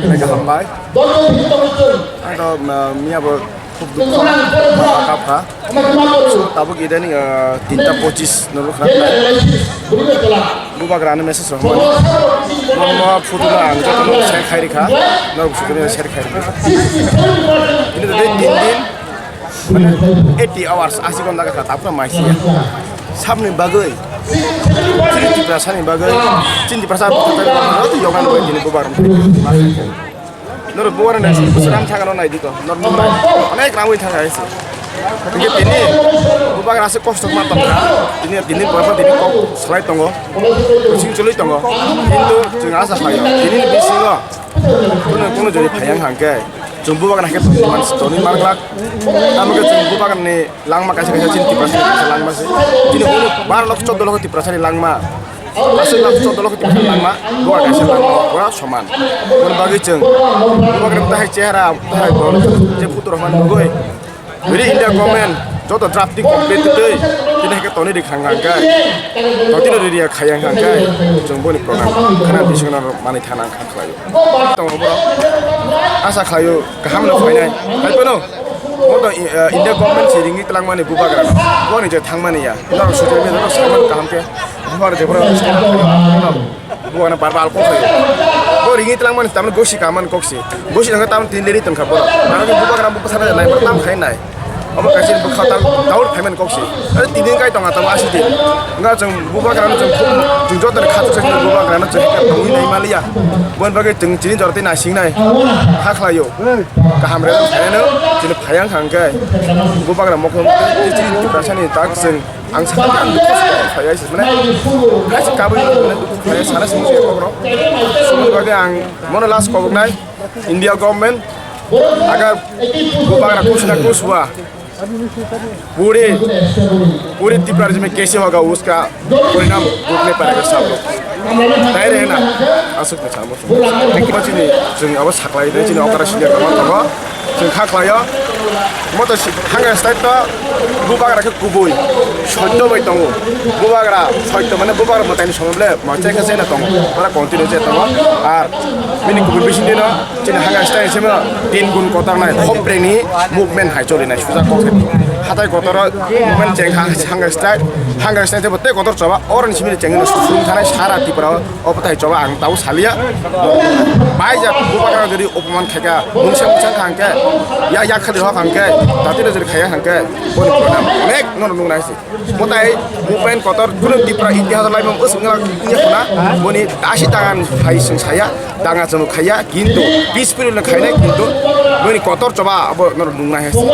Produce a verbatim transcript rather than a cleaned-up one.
Hambai. Ang to, uh, miya bo khub dukho, ma kap kha. So, tabuk idani, uh, tinta pochis norok kha. Bubagra ni message rok mani. Mo, mo photo no ang joto no share khai rikha. Norok sudu share khai rikha. Ini tadi tin din. Mane eighty hours, asi ghonta kha, tapra maisi ya. Sabni bagwi, chini Tiprasani bagwi, chini Tiprasa bagwi, joto yoga ni bagwi, chini bubar. Noro bubar na, sram thangano nai diko, noro onek ramwi thanga isi. Hingke tini, bubar ase kosto ma tongkha, tini, tini bubar tini kok salai tongo, sing chului tongo, kintu chwng asa khlaio, tini bisingo, kuno, kuno jodi phayang hangke, chwng bubagra khe tongwi man, tongwi manglak. Tamo khe chwng bubagrani langma kaisa kaisa chini Tiprasani kaisa langma se. Chini hwnwi baro lok choddo lok Tiprasani langma. Aswk lok choddo lok Tiprasani langma, bubagra kaisa langma, pura soman. Aboni bagwi chwng bubagrani tahai chehara, tahai dol, je photo rok man nugwi. Bini India government joto drafting complete twi, tini hai khe tonwi rikha hangkhe, totino ririya khayang hangkhe, chwng boni program khana bisingo manwi thana kha khlaio. Tongo borok. Asa khlaio, kaham no phainai. Hai phano, bo to, eh, India government si ringwi twlangmani bubagra. Boni je thangmani ya. Norok social media rok saimano kaham khe. Bubagra je borok bubagra bar bar alkol khlaio. Bo ringwi twlangmani tamni gosi kaman kok si. Gosi nang tamni tin leri tongkha borok. Nang bubagra bukha sana nai, tam khai nai. Obo kaisa bwkha tang daur phaimani kok se. Are tini kai tonga tamo asidi. Wngkha chwng bubagrano chwng khub, chwng joto ni khatuk sai bubagrano chwng tongwi nai maliya. Boni bagwi chwng chini jorti naising nai. Kha khlaio. Kaham re phaiano chini phayang hangkhe. Bubagra mokol chini Tiprasani tak chwng ang sakha ang dukhu phaiya se mane. Kaisa kabui mane dukhu phaiya sana simi kok rok. Boni bagwi ang mono last kok nai. India government agar bubagra kuch na kuch hua, pure, pure Tipra rajya mein kaise hoga, uska parinam bhugtane padega sab log. Tai rahe na, aswk na sabo. Chini, chini abo saklai de, chini okra senior kama kama, chini kha khlaio. Moto si, hanga state to bubagra khe kubui, sotto bai tongo. Bubagra sotto mane bubagra mwtaini somoi ble, ma chai kha chai na tongo. Ora continue je tongo. Ar bini kubui bising dino, chini hanga state sima tin gun kotor nai, hopre ni movement hai choli nai, suja kok. Hatai kotor movement cheng ha, hanga state, hanga state bo te kotor choba, oro ni simi cheng no sung thanai sara Tripura o, obo tai choba ang tau salia. Bai ja bubagra jodi opoman khaika, mungsa mungsa khangke, ya, ya khali ho khangke, tati no jodi khaya khangke, boni program onek no nung nai si. Motai movement kotor kuno Tipra itihas lai mung usung ngala kunya khuna, boni tasi tangan hai sung saya, tanga chunu khaya, kintu peaceful no khainai, kintu boni kotor choba abo no nung nai si.